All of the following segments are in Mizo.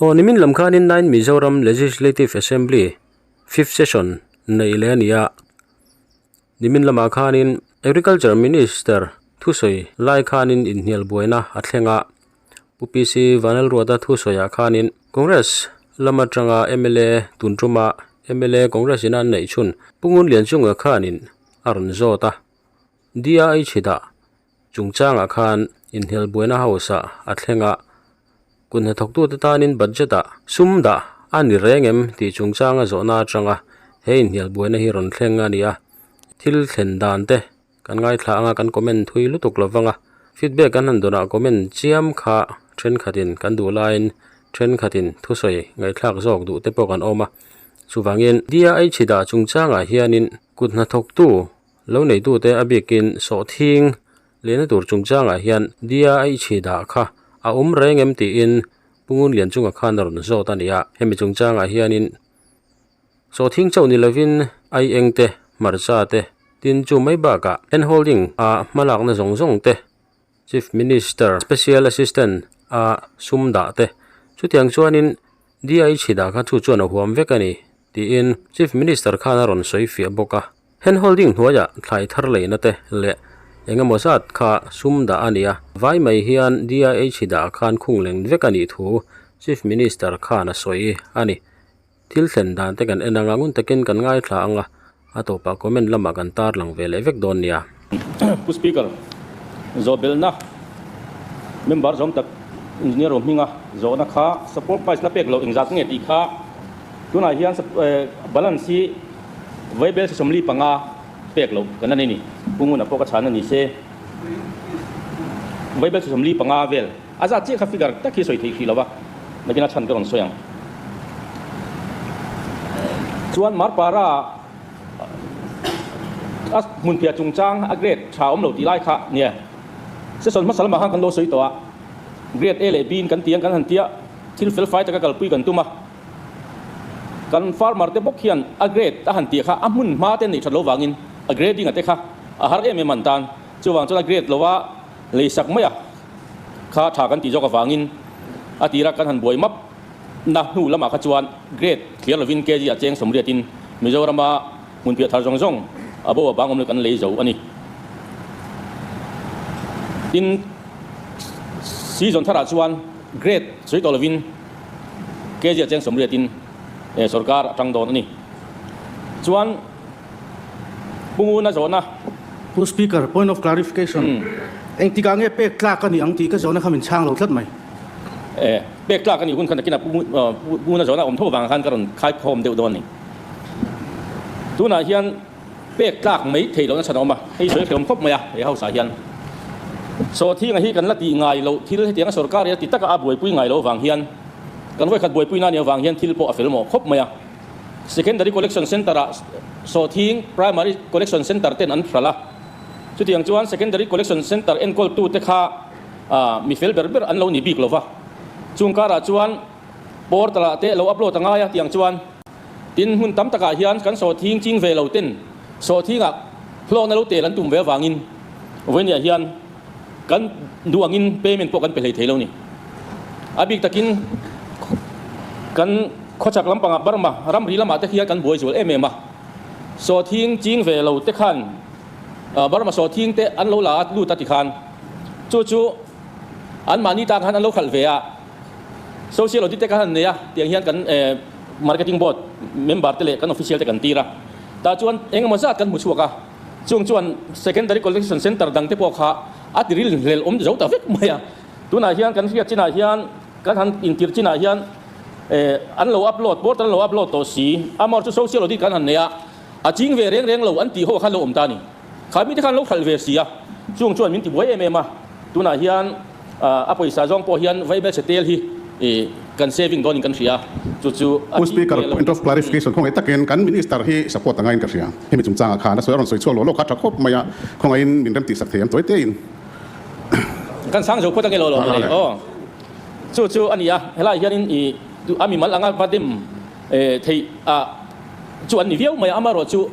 Aw nimin lam khanin Nine Mizoram Legislative Assembly Fifth Session neih leh a ni a, nimin lamah khanin Agriculture Minister thusawi lai khanin inhnial buaina a thleng a, Pu PC Vanlalruata thusawiah khanin Congress lam atanga mla tun tuma mla Congress ina an neih chhun Pu Ngunlianchunga khanin a rawn zawt a, DI chhitah Chungchangah khan inhnial buaina house ah a thleng a, kut hnathawktute tanin budget ah sum dah a ni reng em tih chungchanga zawhna atanga he inhnial buaina hi rawn thleng a ni a, thil thlen dan te kan ngaithla anga kan comment thui lutuk lo vang a, feedback kan han dawnah comment chiam kha thenkhatin kan duh laiin thenkhatin thusawi ngaihthlak zawk duh te pawh kan awm a, chuvangin dia ei chhi dah chungchangah hianin kut hnathawktu Lo neitute a bikin sawhthing lehna tur chungchangah hian dia a i chhi dah kha a awm reng em tiin Pu Ngunlian chunga khan a rawn zawt a ni a. Hemi chungchangah hianin sawhthing chauh ni lovin ai eng te, hmarcha te, tin chu mai bakah hand holding a hmalakna zawng zawng te, Chief Minister Special Assistant a sum dah te chutiang chuanin dia i chhi dah kha chu chuan a huam vek a ni tiin Chief Minister khan a rawn sawi fiah bawk a. Hand holding hnuaiah thlai thar leina te leh eng emaw zat kha sum dah a ni a, vai mai hian DIH dah khan khung leng vek a nih thu Chief Minister khan a sawi a ni. Thil thlen dan te kan en anga ngun takin kan ngaithla anga a tawpah comment lamah kan tarlang ve leh vek dawn nia. Pu Speaker, zawhbelhna member zawm tak Engineer Rohminga zawhna kha support price la pek loh engzat nge tih kha Tunah hian balance hi vaibel 45 pek loh kan la nei a ni. Pu Nguna pawh ka chhan a ni se. Vaibel 45 vel a zat chiah kha figure tak hi sawi theih hrih lo va, nakin a chhan ka rawn sawi ang. Chuan Marpara a hmunphiah chungchang a grade tha awm lo tih lai kha nia. Session hmasa lamah khan kan lo sawi tawh a, grade A leh B in kan ti ang kan han tia thil fel fai taka kalpui kan tum a. Kan farmer te bawk hian a grade a han tih kha a hmun hma te neih that lo vangin a grading a te kha a har em em an tan. Chuvang chuan a grade lova lei sak mai a kha tha kan tih zawk avangin a tira kan han buai map na hnu lamah kha chuan grade clear lovin kg ah cheng 80 in Mizorama hmunphiah thar zawng zawng a bo a bang awm lo kan lei zo a ni. Tin, season tharah chuan grade sawi tawh lovin kg cheng 80 in sorkar a tang dawn a ni. Chuan Pu Nguna zawhna. Pu Speaker, point of clarification, engtikah nge pek tlak a nih ang tih ka zawhna kha min chhang lo tlat mai. Pek tlak a nih hun khan nakinah Pu Nguna zawhna a awm tho avang khan ka rawn khai khawm deuh dawn a ni. Tunah hian pek tlak mai thei lohna chhan a awm a, hei sawi hrehawm khawp mai a he house ah hian. Sawthinga hi kan la tih ngai loh thil hetianga sorkar in a ti taka a buaipui ngai loh avang hian kan vawikhat buaipui na nih avang hian thil pawh a fel mawh khawp mai a. Secondary Collection Centre ah Sawthing Primary Collection Centre ten an hralh a, chutiang chuan Secondary Collection Centre enkawltu te kha mi fel ber ber an lo ni bik lova, chung karah chuan portal ah te lo upload a ngai a tiang chuan Tin, hmun tam takah hian kan sawhthing ching ve lo ten sawhthingah hlawkna lo tel an tum ve avangin vawinia hian kan duh angin payment pawh kan pe hlei thei lo ni. A bik takin kan khawchhak lampangah Burma ramri lamah te hian kan buai zual em em a, sawhthing ching ve lo te khan Burma sawhthing te an lo la a lut a ti khan chu chu anmahni tan khan an lo khalh ve a. Social audit te kha han nei a, tiang hian kan marketing board member te leh kan official te kan tir a, tah chuan eng emaw zat kan hmu chhuak a, chung chuan secondary collection centre dang te pawh kha a ti ril hlel awm zo ta vek mai a, tunah hian kan hriat chinah hian kan han intir chinah hian an lo upload portal an lo upload tawh si, amaherawhchu chu social audit kan han nei a, a ching ve reng reng lo an tih ho kha an lo awm ta a ni, kha mite khan an lo hralh ve si a, chung chuan min ti buai em em a, tunah hian. A pawisa zawng pawh hian vaibel chhe tel hi kan saving dawnin kan hria, chu chu a Pu Speaker, point of clarification, khawngaih takin kan Minister hi support a ngaiin ka hria. Hemi chungchangah khan a sawi a rawn sawi chhuak lo lo kha tha khawp mai a, khawngaihin min rem tihsak thei ang tawi tein. Kan sang zo phawt ange lo lo mai aw. Chu chu a ni a, helai hianin i a mimal anga va dem theih a chu an ni viau mai a, amaherawh chu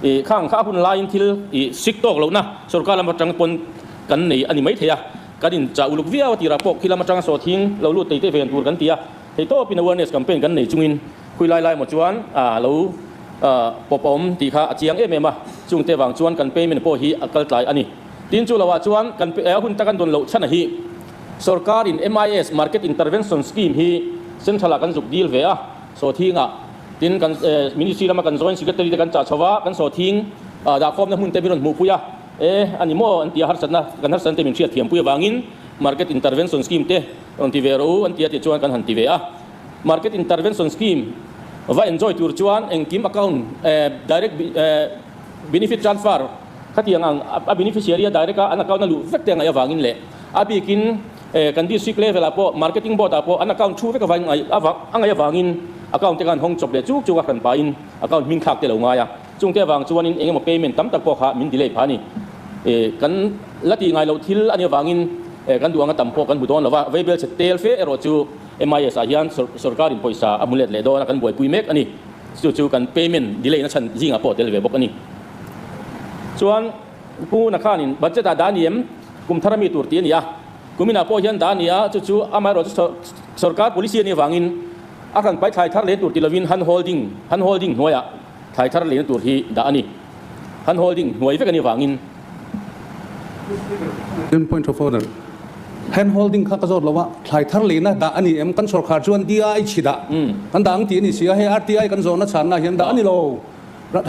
i khang kha a hun laiin thil i sik tawk lohna sorkar lam atang pawn kan nei a ni maithei a, kan inchah uluk viau a tirah pawh khi lam atanga sawhthing lo lut tei te ven tur kan ti a. Hei tawpin awareness campaign kan nei chungin khui lai lai maw chuan a lo pawp a awm tih kha a chiang em em a, chungte vang chuan kan payment pawh hi a kal tlai a ni. Tin chu loah chuan kan a hun tak an dawn loh chhan a hi sorkarin MIS, Market Intervention Scheme, hi Central ah kan zuk dil ve a, sawhthingah tin kan Ministry lama kan Joint Secretary te kan chah chho va, kan sawhthing dahkhawmna hmun te min rawn hmuhpui a, e a ni maw an ti a, harsatna kan harsatna te min hriatthiampui avangin Market Intervention Scheme te Rawn ti ve rawh u an ti a tih chuan kan han ti ve a. Market Intervention Scheme va enjoy tur chuan engkim account direct benefit transfer khatiang ang a beneficiary a direct a an account a luh vek te a ngaih avangin leh a bikin kan district level ah pawh marketing board ah pawh an account thu vek avangin a ngaih avangin account te khan hawng chawp leh chuk chuk a hran pahin account hming thlak te lo ngai a. Chungte avang chuanin engemaw payment tam tak pawh kha min delay phah a ni. Kan la tih ngai loh thil a nih avangin kan duh anga tam pawh kan hmu dawn lo va, Veibel chhe tel fe erawh chu MIS ah hian sorkarin pawisa a hmu let leh dawn a, kan buaipui mek a ni. Chu chu kan payment delay na chhan zingah pawh tel ve bawk a ni. Chuan Pu Nguna khanin budget ah dah a ni em? Kum thar a mi tur tih a ni a, kuminah pawh hian dah a ni a, chu chu amaherawhchu sorkar policy a nih avangin a hran pai thlai thar leh tur ti lovin hand holding, hand holding hnuaiah Thlai thar leina tur hi dah a ni. Han holding hnuai vek a nih vangin. Then point of order. Hand holding kha ka zawt lo a, thlai thar leina dah a ni em? Kan sawrkhar chuan DI chhi dah kan dah ang tih a ni si a, hei RTI kan zawhna chhanna hian dah a ni lo.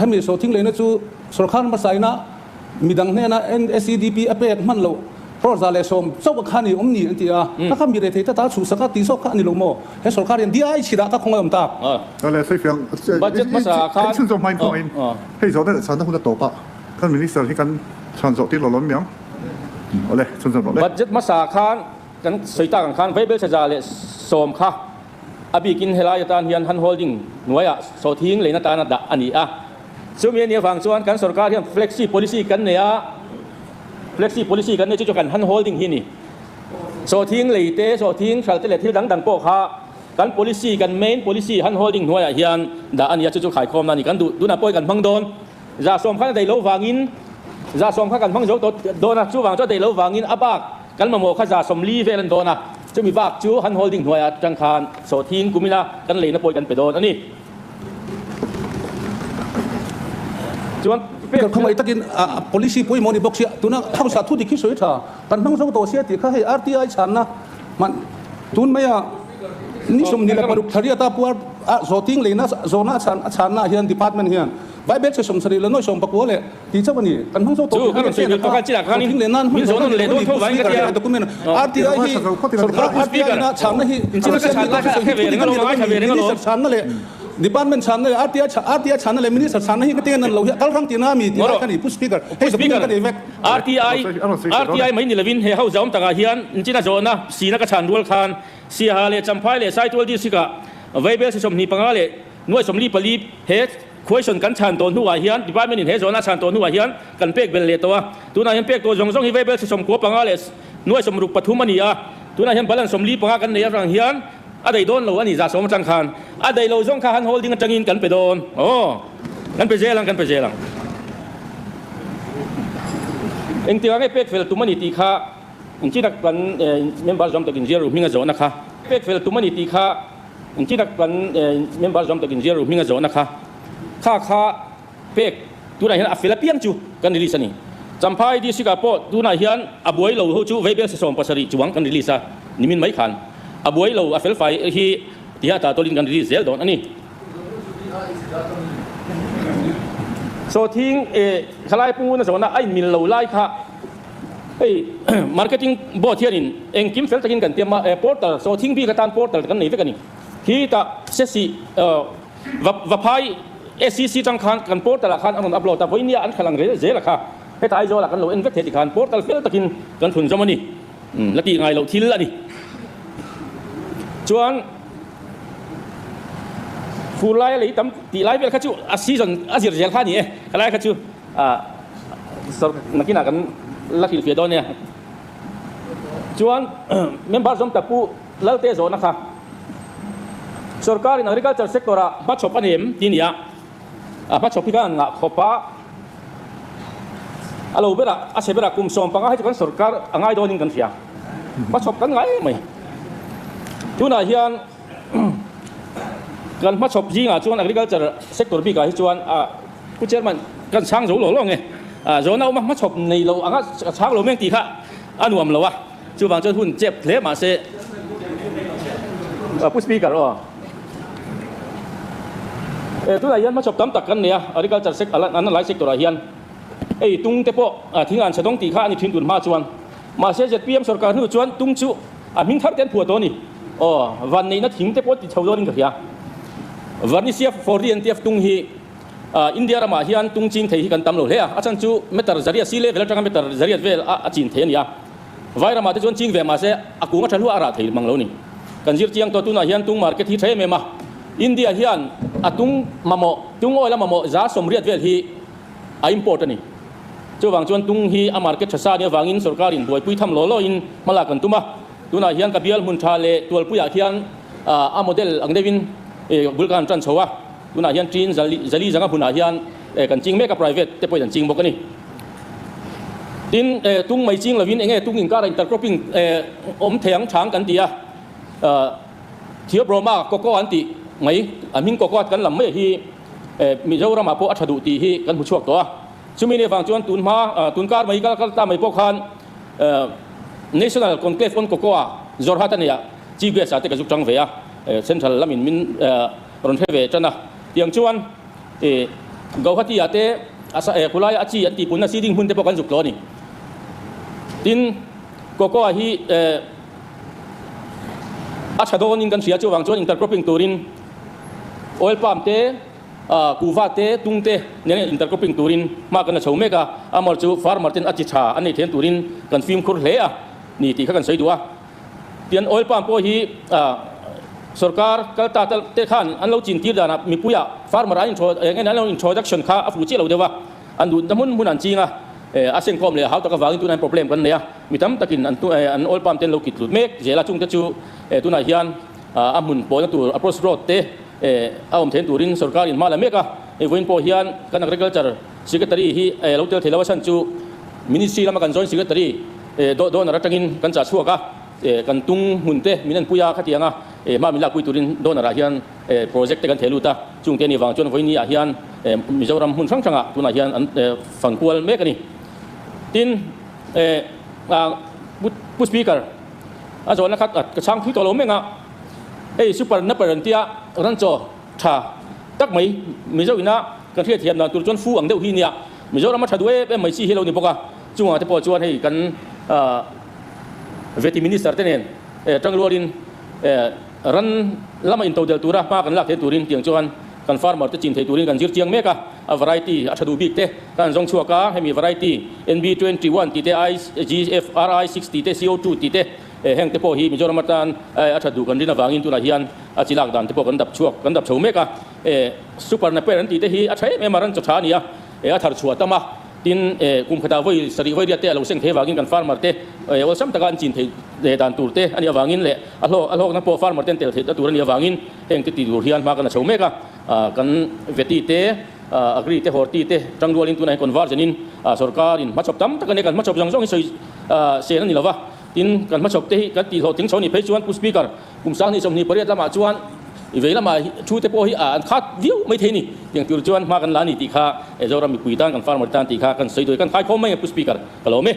Hemi sawhthing leina chu sawrkhar hmasaina Midang hnena NSEDP a pek hman loh crore 110 chauh a kha ni awm ni an ti a, ka kha mi rethei ta ta chhuhsak a tih zawk kha a ni lo maw? He sorkar hian DI chhirah ka khawngaih awm tak. Awle sawi fiang Budget hmasa ah khan hei chhun zawk hmain khawngaihin hei zawhna leh chhanna hun a tawp a, kan minister hi kan chhan zawh tir lo lawm miang. Awle chhun zawm rawh le. Budget hmasa ah khan kan sawi tak ang khan Vaibel 110 kha a bikin helai atan hian hand holding hnuaiah sawhthing leina tana dah a ni a. Chumi a nih avang chuan kan sorkar hian flexi policy kan nei a, flexi policy kan nei chu chu kan hand holding hi a ni. Sawhthing lei te, sawhthing hral te leh thil dang dang pawh kha kan policy, kan main policy hand holding hnuaiah hian dah a ni a, chu chu khaikhawmna a ni. Kan duh tunah pawh hi kan hmang dawn. 110 khan a daih loh vangin 110 kha kan hmang zo tawh dawn a, chuvang chu a daih loh vangin a bak kan mamawh kha 140 vel a ni dawn a, chumi bak chu hand holding hnuaiah atang khan sawhthing kumina kan leina pawh hi kan pe dawn a ni. Chuan pek khawngaih takin policy pawimawh ni bawk sia tuna hausa thu dik hi sawi tha kan hmang zo tawh sia tih kha hei RTI chhanna hman tun maia ni 26 thariata puar zawting leina zawhna a chhanna ah hian department hian Bible chhe 79 leh tih chauh a ni kan hmang zo tawh tih kha zawting leh nan hman zawh a ni document RTI hi sorkar RTI ina chhanna hi thu dik a ni lo a ni minister chhanna leh Department chhanna leh RTI RTI chhanna leh Minister chhanna hi ka tinge nan lo hi a kal hrang tihna a mi tih lai ka ni Pu Speaker hei document ka nei vek. RTI RTI mai ni lovin he ho zawm takah hian inchina zawhna sina ka chhan rual khan Siaha leh Champhai leh Saitual District ah Vaibel si 25 leh nuai 44 he question kan chhan tawh hnuah hian Department in he zawhna a chhan tawh hnuah hian kan pek belh leh tawh a tunah hian pek tawh zawng zawng hi Vaibel si 95 leh nuai 63 a ni a tunah hian balance 45 kan nei avang hian A daih dawn lo a ni 110 atang khan a daih lo zawng kha han holding atangin kan pe dawn aw kan pe zel ang kan pe zel ang engtikah nge pek fel tum a ni tih kha inchinak kan member zawm tak inziar ru hminga zawhna kha pek fel tum a ni tih kha inchinak kan member zawm tak inziar ru hminga zawhna kha kha kha pek tunah hian a fel apiang chu kan release a ni Champhai district ah pawh tunah hian a buai lo ho chu Veibel 70 chuang kan release a nimin mai khan a buai lo a fel fai hi tiha tah tawlin kan release zel dawn a ni. Sawhthing eh thalai punguna zawhna a inmil lo lai kha hei marketing board hianin engkim fel takin kan tiam a eh portal sawhthing bik atan portal kan nei vek a ni khi tah sesi Vaphai SEC tang khan kan portal ah khan an rawn upload a, vawinia an khalh ang rel zel a kha. Heta Aizawl ah kan lo en vek thei ti khan portal fel takin kan thlun zawm a ni. La tih ngai loh thil a ni. Chuan fur laia lei tam tih lai vel kha chu a season a zir zel kha a ni e. Khalai kha chu nakinah kan la hrilhfiah dawn nia. Chuan member zawm tak pu Lalte zawhna kha sorkarin agriculture sector ah hmachhawp a ni em tih a ni a, a hmachhawp hi kan han ngah khawp a, a lo berah a chhe berah kum 15 hei chu kan sorkar a ngai dawnin kan hria, hmachhawp kan ngai em mai. Tunah hian. Kan hmachhawp zingah chuan agriculture sector bikah hi chuan Pu Chairman kan chhang zo lo lo nge zawhna awma hmachhawp nei lo anga ka chhang lo meng tih kha a nuam lo a, chuvang chuan hun chep hle mahse Pu Speaker aw tunah hian hmachhawp tam tak kan nei a agriculture an lai sector ah hian hei tung te pawh thing an chhe dawng tih kha a ni thin tun hma chuan mahse zpm sorkar hnu chuan tung chu a hming thar te an phuah tawh a ni aw vanneihna thing te pawh ti chho dawn in ka hria Varnisia 40 NTF tung hi India ramah hian tung ching thei hi kan tam lo hle a, a chhan chu meter zariat si level atanga meter zariat vel a chin thei a ni a. Vai ramah te chuan ching ve mahse a kung a tha hluah a rah thei mang lo ni. Kan zir chiang tawh tunah hian tung market hi tha em em a, India hian a tung mamawh, tung oil a mamawh 180 vel hi a import a ni. Chuvang chuan tung hi a market tha sa nia vangin sorkarin buaipui tham law lawin hmalak kan tum a. Tunah hian ka bial hmun tha leh tualpuiah hian a model ang deuhin bul ka han tan chho a. Tunah hian ṭin zali zanga hmunah hian kan ching mek a, private te pawhin an ching bawk a ni. Tin, tung mai ching lovin enge tung inkara intercropping awm thei ang chang kan ti a, Theobroma cocoa an tih mai, a hming cocoa kan lam mai hi Mizoramah pawh a tha duh tih hi kan hmu chhuak tawh a. Chumi ni avang chuan tun hma, tun kar mai kal ta mai pawh khan National Conclave on Cocoa Jorhat a nia, Chief Guest ah te ka zuk tang ve a, Central lamin min rawn hre ve tan a. Tiang chuan Gauhati ah te khulai a chi an tihpunna seeding hmun te pawh kan zuk tawh a ni. Tin, Cocoa hi a tha dawnin kan hria chuvang chuan intercropping turin oil palm te, kuhva te, tung te nen intercropping turin hma kan la chho mek a. Amar chu farmer ten a chi tha an nei then turin kan fimkhur hle a ni tih kha kan sawi duh a. Tian oil palm pawh hi sorkar kal ta te khan an lo chin tir danah mipuiah farmer an intro eng an lo introduction kha a fuh chiah lo deuh a, an duh na hmun hmun an ching a, a sengkhawm leh a hau tak avangin tunah hian problem kan nei a, mi tam takin an an oil palm te an lo kit tlut mek zel a, chungte chu tunah hian a hmun pawhna tur approach road te a awm thein turin sorkarin hma la mek a, hei vawiin pawh hian kan agriculture secretary hi lo tel thei lo a chhan chu ministry lama kan joint secretary Donor atangin kan chah chhuak a, kan tung hmun te min enpui a, khatianga hma min lakpui turin donor ah hian project te kan theh lut a, chung te ni vang chuan vawiini ah hian Mizoram hmun hrang hrangah tunah hian an fang kual mek a ni. Tin, Pu Speaker, a zawhna kha ka chhang thui tawh lo meng a, hei super napper an tia ranchaw tha tak mai Mizo ina kan hriatthiam dan tur chuan fu ang deuh hi nia, Mizoram a tha duh em em mai chi hi lo ni bawk a. Chungah te pawh chuan hei kan Veti Minister te nen tangrualin ran lama intodel tura hma kan lak theih turin tiang chuan kan farmer te chin theih turin kan zir chiang mek a, a variety a tha duh bik te kan zawng chhuak a, hemi variety NB21 tih te, IGFRI 6 tih te, CO2 tih te heng te pawh hi Mizoram atan a tha duh kan rin avangin tunah hian a chi lak dan te pawh kan dap chhuak kan dap chho mek a, super naper an tih te hi a tha em em a, ran chaw tha a ni a, a thar chhuah tam a. Tin, kum khatah vawi sarih vawi riat te a lo seng thei avangin kan farmer te awlsam taka an chin theih dan tur te a nih avangin leh a hlawk a hlawkna pawh farmer ten tel theihna tur a nih avangin heng te ti tur hian hma kan la chho mek a. Kan veti te, agri te, horti te tangrualin tunah hian conversion in sorkarin hmachhawp tam tak a nia, kan hmachhawp zawng zawng hi sawi sen a ni lova. Tin, kan hmachhawp te hi kan tihhlawhtling chho a nih phei chuan Pu Speaker, Kum 2028 lamah chuan i vei lamah thu te pawh hi an khat viau mai thei a ni. Tiang tur chuan hma kan la a ni tih kha Zoram mipui tan kan farmer tan tih kha kan sawi duai kan khaikhawm mai a Pu Speaker ka lawm e.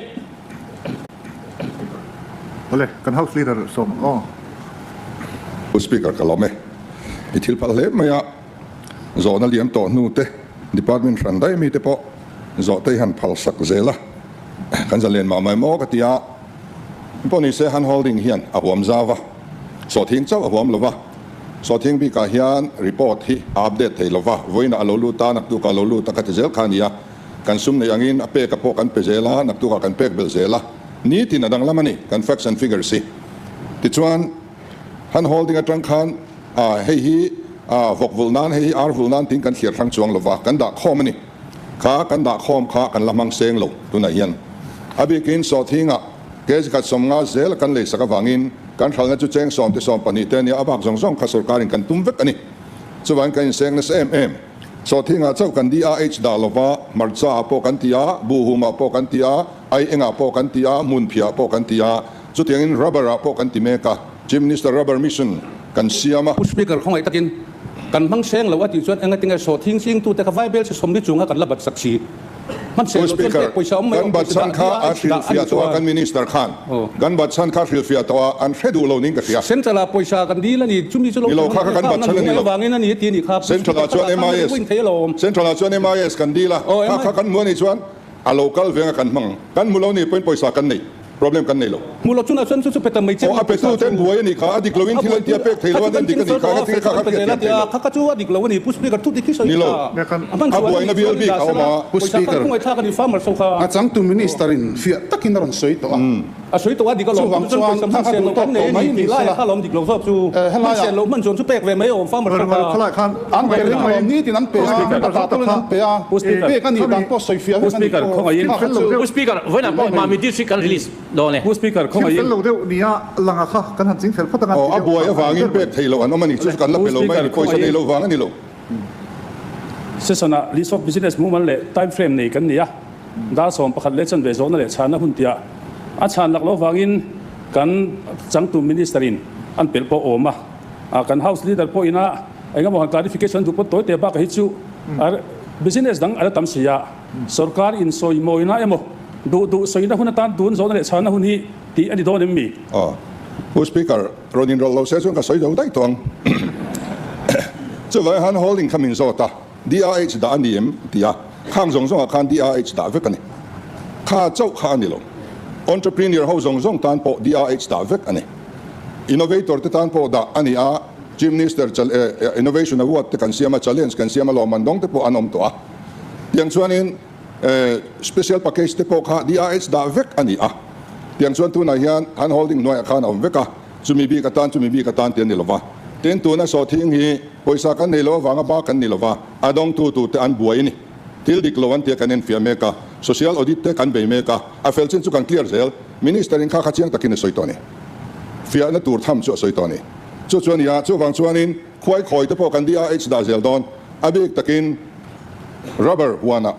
Awle, kan House Leader sawm ang aw. Pu Speaker ka lawm e. I thil phal hle mai a, zawhna liam tawh hnu te, Department hran daih mi te pawh zawh te hi han phal sak zel a, kan zalen mah mai maw ka ti a. Pawh ni se hand holding hian a huam zau va, sawhthing chauh a huam lo va, sawhthing bikah hian report hi a update thei lo va, vawiinah a lo lut a, naktukah a lo lut a ka ti zel kha a ni a, kan sum neih angin a pek a pawh kan pe zel a, naktukah kan pek belh zel a, nitin a danglam a ni kan facts and figures hi. Tichuan hand holding atang khan hei hi vawk vulh nan, hei hi ar vulh nan tiin kan thliar hrang chuang lo va, kan dah khawm a ni. Kha kan dah khawm kha kan la hmang seng lo tunah hian. A bikin sawhthingah kg khat 50 zel kan lei sak avangin kan hralhna chu cheng 10 te 12 te ania a bak zawng zawng kha sorkarin kan tum vek a ni. Chuvangin kan inseng nasa em em. Sawhthingah chauh kan DRH dah lova hmarcha ah pawh kan ti a, buhhumah pawh kan ti a, ai engah pawh kan ti a, hmunphiah pawh kan ti a, chutiangin rubber ah pawh kan ti mek a, Chief Minister Rubber Mission kan siam a. Pu Speaker khawngaih takin. Kan hmang seng lo a tih chuan engatinge sawhthing chingtute kha Vaibel chi sawmli chunga kan la bat sak si. Hman seng Pu lo chuan Speaker, pek pawisa awm mai kan awm bat pawisa chhan dah kha a DRH dah a nih hrilhfiah tawh a chuan. kan Minister khan kan bat chhan kha hrilhfiah tawh a an hre duh lo niin ka hria. Central ah pawisa kan dil a ni, chumi chu lo Ni lo thlang kha kha kan bat kha chhan a ni an lo. avangin a ni a ti a nih kha. Pu Central ah Speaker chuan kha khan MIS, a thei alawm. Central ah chuan MIS kan dil a, kha kha kan hmu a nih chuan a lo kal veng a kan hmang. Kan hmu lo nih pawhin pawisa kan nei. Problem kan nei lo. Hmu lo chunah chuan chu chu pe ta mai che Aw, a petu ten buai a nih kha, a dik loin thil an tia pek thei lo a, an dik a nih kha, engati nge kha kha hriat thiam thei lo. Kha kha chu a dik lo a ni, Pu Speaker thu dik hi sawi Ni lo, ta. a buaina bial bik a awm a. Pu Speaker, a changtu Minister in fiah takin a rawn sawi tawh a. A sawi tawh a dik alawm, Chuvang chu chuan chuan kha pawisa kha hman sen duh loh tawk kan nei tawh a mai ni ni tih lai sela. kha alawm dik lo zawk chu. Helai Hman ah. sen loh hman chuan chu pek ve mai awm farmer kha. An pe reng alawm, nitin an pe a, a tah tawlin an pe a, pek a nih dan pawh sawi fiah vek a ni. Kha kha chu. Pu Speaker, vawiinah pawh Mami District kan release dawn e. Pu Speaker, Thil fel lo deuh nia langa kha kan han ching fel phawt anga Aw, ti a deuh buai kha a ni avangin ber mai. pek theih loh an awm a ni, chu chu kan la Pu pe lo mai a Speaker, ni, pawisa nei khawngaihin. lo vang a ni lo. Session-ah list of business mumal leh time frame nei kan ni a, dar 11 leh chanve zawhna leh chhanna hun tia a chhan lak loh vangin kan changtu Minister-in an pelh pawh awm a, kan House Leader pawhin a engemaw han clarification duh pawt tawi teh bakah hi chu business dang a la tam si a. Sorkar insawi mawina emaw duh duh sawina hun atan tun zawhna leh chhanna hun hi tih a ni dawn em mi? Aw. Pu Speaker, rawn inrawlh lo se chuan ka sawi zo daih tawh ang. Chuvangin han holding kha min zawt a, DRH dah a ni em? ti a, khang zawng zawngah khan DRH dah vek a ni. Kha chauh kha a ni lo. Entrepreneur ho zawng zawng tan pawh DRH dah vek a ni. Innovator te tan pawh dah a ni a, Chief Minister Innovation Award te kan siam a, challenge kan siam a, lawmman dawng te pawh an awm tawh a. Tiang chuanin special package te pawh kha DRH dah vek a ni a. Tiang chuan tunah hian han holding hnuaiah khan a awm vek a, chumi bik atan chumi bik atan ti a ni lova. Tin, tuna sawhthing hi pawisa kan nei lo avanga ba kan ni lova, a dawngtu turte an buai a ni. Thil dik lo an tia kan enfiah mek a, social audit te kan bei mek a, a fel chin chu kan clear zel. Minister in kha kha chiang takin a sawi tawh a ni. Fiahna tur tham chu a sawi tawh a ni. Chu chu a ni a, chuvang chuanin khuai khawi te pawh kan DRH dah zel dawn. A bik takin rubber huanah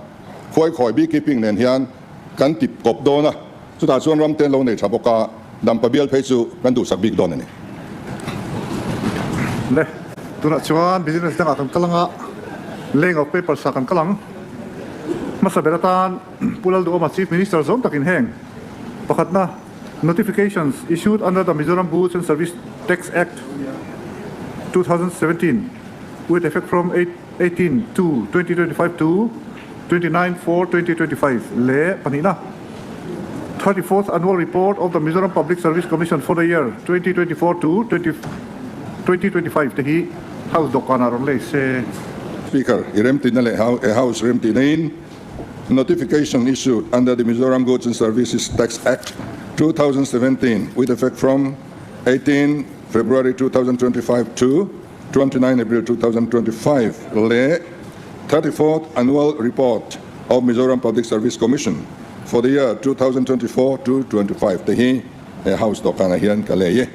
khuai khawi beekeeping nen hian kan tip kawp dawn a, chutah chuan ram ten lo nei tha bawk a, dampa bial phei chu kan duhsak bik dawn a ni. Le, tunah chuan business dangah kan kal ang a, laying of papers ah kan kal ang. Hmasa ber atan Pu Lalduhawma Chief Minister zawm takin heng pakhatna notifications issued under the Mizoram Goods and Service Tax Act 2017, with effect from 18 2 2025 to 29 4 2025 leh pahnihna 34th Annual Report of the Mizoram Public Service Commission for the year 2024 to 2025 te hi House dawhkanah rawn lei se. Speaker, i remtihna leh House remtihna in Notification issued under the Mizoram Goods and Services Tax Act 2017 with effect from 18 February 2025 to 29 April 2025 leh 34th Annual Report of Mizoram Public Service Commission for the year 2024 to 25 te hi he House dawhkanah hian ka lei e.